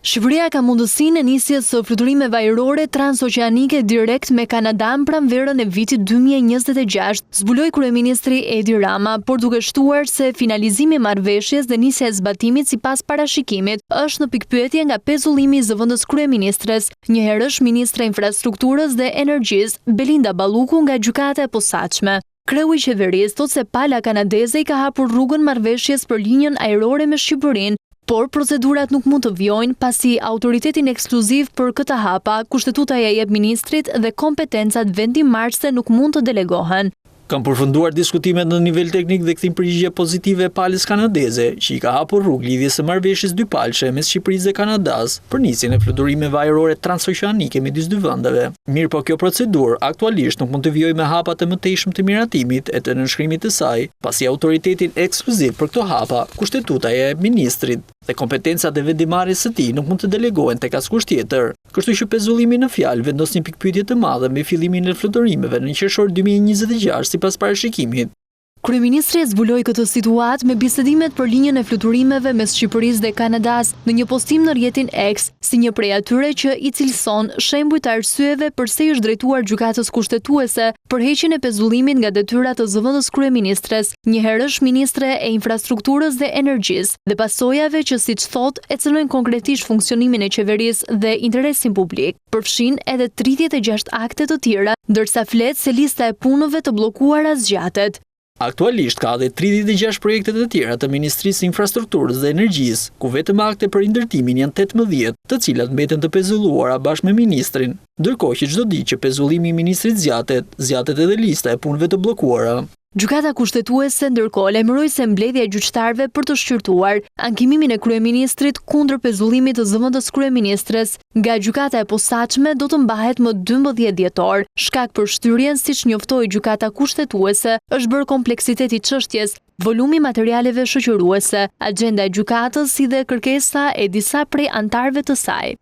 Shqipëria ka mundësinë e nisjes së fluturimeve ajrore transoqeanike direkt me Kanadanë pranverën e vitit 2026, zbuloi kryeministri Edi Rama, por duke shtuar se finalizimi i marrëveshjes dhe nisja e zbatimit sipas parashikimit është në pikëpyetje nga pezullimi i zëvendëskryeministres, njëherësh ministre e Infrastrukturës dhe Energjisë, Belinda Balluku nga Gjykata e Posaçme. Kreu i qeverisë thotë se pala kanadeze i ka hapur rrugën marrëveshjes për linjën ajrore me Shqipërinë, por procedurat nuk mund të vijojnë pasi autoritetin ekskluziv për këta hapa Kushtetuta ia jep ministrit dhe kompetencat vendimmarrëse nuk mund të delegohen. Kanë përfunduar diskutimet në nivel teknik dhe kthim-përgjigja pozitive e palës kanadeze, që i ka hapur rrugë lidhjes së marrëveshjes dypalëshe mes Shqipërisë dhe Kanadasë për nisjen e fluturimeve ajrore transoqeanike midis dy vendeve. Mirëpo kjo procedurë aktualisht nuk mund të vijojë me hapat e mëtejshëm të miratimit e të nënshkrimit të saj, pasi autoritetin ekskluziv për këto hapa Kushtetuta ia jep ministrit dhe kompetencat e vendimmarrjes së tij nuk mund të delegohen tek askush tjetër. Kështu që pezullimi në fjalë vendos një pikëpyetje të madhe mbi fillimin e fluturimeve në qershor 2026 sipas parashikimit. Kryeministri e zbuloi këtë situatë me bisedimet për linjën e fluturimeve mes Shqipërisë dhe Kanadasë në një postim në rrjetin X, si një prej atyre që i cilëson shembuj të arsyeve përse i është drejtuar Gjykatës Kushtetuese për heqjen e pezullimit nga detyra të zëvendëskryeministres, njëherësh ministre e Infrastrukturës dhe Energjisë, dhe pasojave që siç thotë e cenojnë konkretisht funksionimin e qeverisë dhe interesin publik. Përfshin edhe 36 akte të tjera, ndërsa flet se lista e punëve të bllokuara zgjatet. Aktualisht ka edhe 36 projekte të tjera të Ministrisë së Infrastrukturës dhe Energjisë, ku vetëm akte për rindërtimin janë 18, të cilat mbeten të pezulluara bashkë me ministrin. Ndërkohë që çdo ditë që pezullimi i ministrit zgjatet, zgjatet edhe lista e punëve të bllokuara. Gjykata Kushtetuese ndërkohë lajmëroi se mbledhja e gjyqtarëve për të shqyrtuar ankimimin e kryeministrit kundër pezullimit të zëvendëskryeministres nga Gjykata e Posaçme do të mbahet më 12 dhjetor. Shkak për shtyrjen, siç njoftoi Gjykata Kushtetuese, është bërë kompleksiteti i çështjes, volumi i materialeve shoqëruese, axhenda e gjykatës si dhe kërkesa e disa prej anëtarëve të saj.